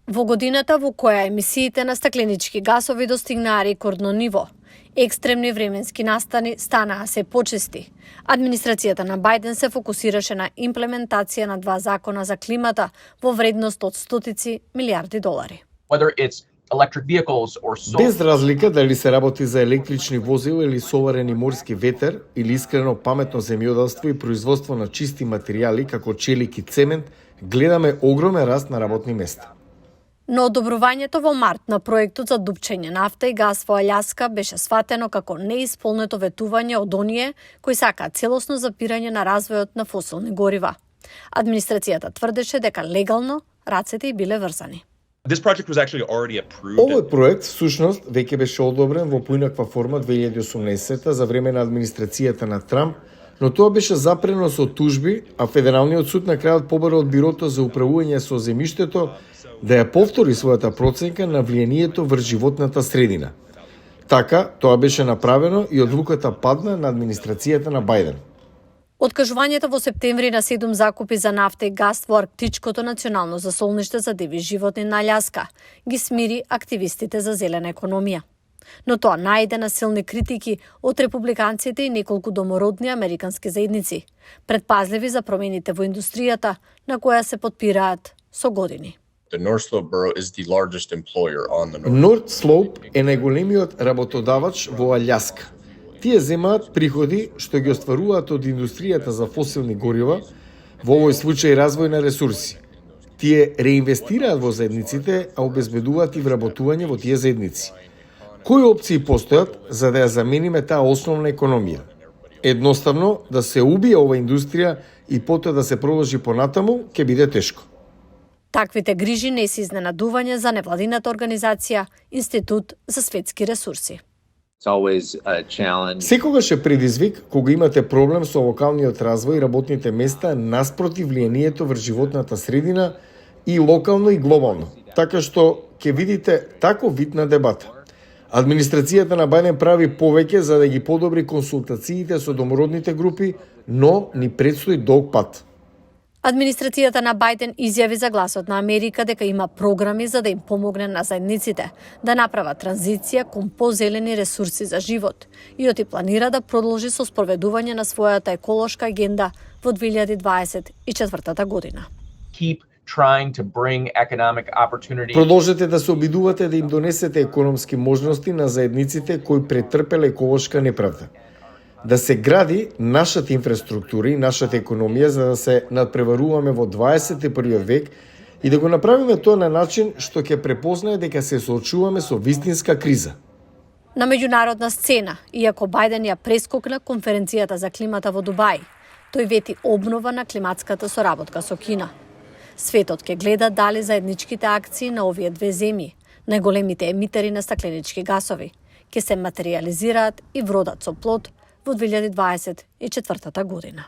Во годината во која емисиите на стакленички гасови достигнаа рекордно ниво, екстремни временски настани станаа се почести. Администрацијата на Бајден се фокусираше на имплементација на 2 закона за климата во вредност од стотици милиарди долари. Без разлика дали се работи за електрични возила или соларен и морски ветер, или искрено паметно земјоделство и производство на чисти материјали како челик и цемент, гледаме огромен раст на работни места. Но одобрувањето во март на проектот за дупчење нафта и газ во Алјаска беше сватено како неисполнето ветување од оние кои сакаат целосно запирање на развојот на фосилни горива. Администрацијата тврдеше дека легално рацете и биле врзани. Овој проект всушност веќе беше одобрен во поинаква форма 2018 за време на администрацијата на Трамп, но тоа беше запрено со тужби, а Федералниот суд на крајот побара од Бирото за управување со земјиштето да ја повтори својата проценка на влијанието врз животната средина. Така, тоа беше направено и одлуката падна на администрацијата на Бајден. Откажувањето во септември на 7 закупи за нафта и газ во Арктичкото национално засолниште за диви животни на Алјаска ги смири активистите за зелена економија. Но тоа најде на силни критики од републиканците и неколку домородни американски заедници, предпазливи за промените во индустријата на која се потпираат со години. North Slope е најголемиот работодавач во Алјаска. Тие земаат приходи што ги остваруваат од индустријата за фосилни горива, во овој случај развој на ресурси. Тие реинвестираат во заедниците, а обезбедуваат и вработување во тие заедници. Кои опции постојат за да ја замениме таа основна економија? Едноставно, да се убие ова индустрија и потоа да се продолжи понатаму, ќе биде тешко. Таквите грижи не се изненадување за невладината организација Институт за светски ресурси. Секогаш е предизвик кога имате проблем со локалниот развој и работните места наспроти влијанието врз животната средина и локално и глобално. Така што ќе видите таков вид на дебата. Администрацијата на Бајден прави повеќе за да ги подобри консултациите со домородните групи, но ни предстои долг пат. Администрацијата на Бајден изјави за Гласот на Америка дека има програми за да им помогне на заедниците да направат транзиција кон позелени ресурси за живот и оти планира да продолжи со спроведување на својата еколошка агенда во 2024 година. Продолжете да се обидувате да им донесете економски можности на заедниците кои претрпеле еколошка неправда. Да се гради нашата инфраструктура и нашата економија за да се надпреваруваме во 21 век и да го направиме тоа на начин што ќе препознае дека се соочуваме со вистинска криза. На меѓународна сцена, иако Бајден ја прескокна конференцијата за климата во Дубај, тој вети обнова на климатската соработка со Кина. Светот ќе гледа дали заедничките акции на овие две земји, најголемите емитери на стакленички гасови, ќе се материјализираат и вродат со плод во 2024 година.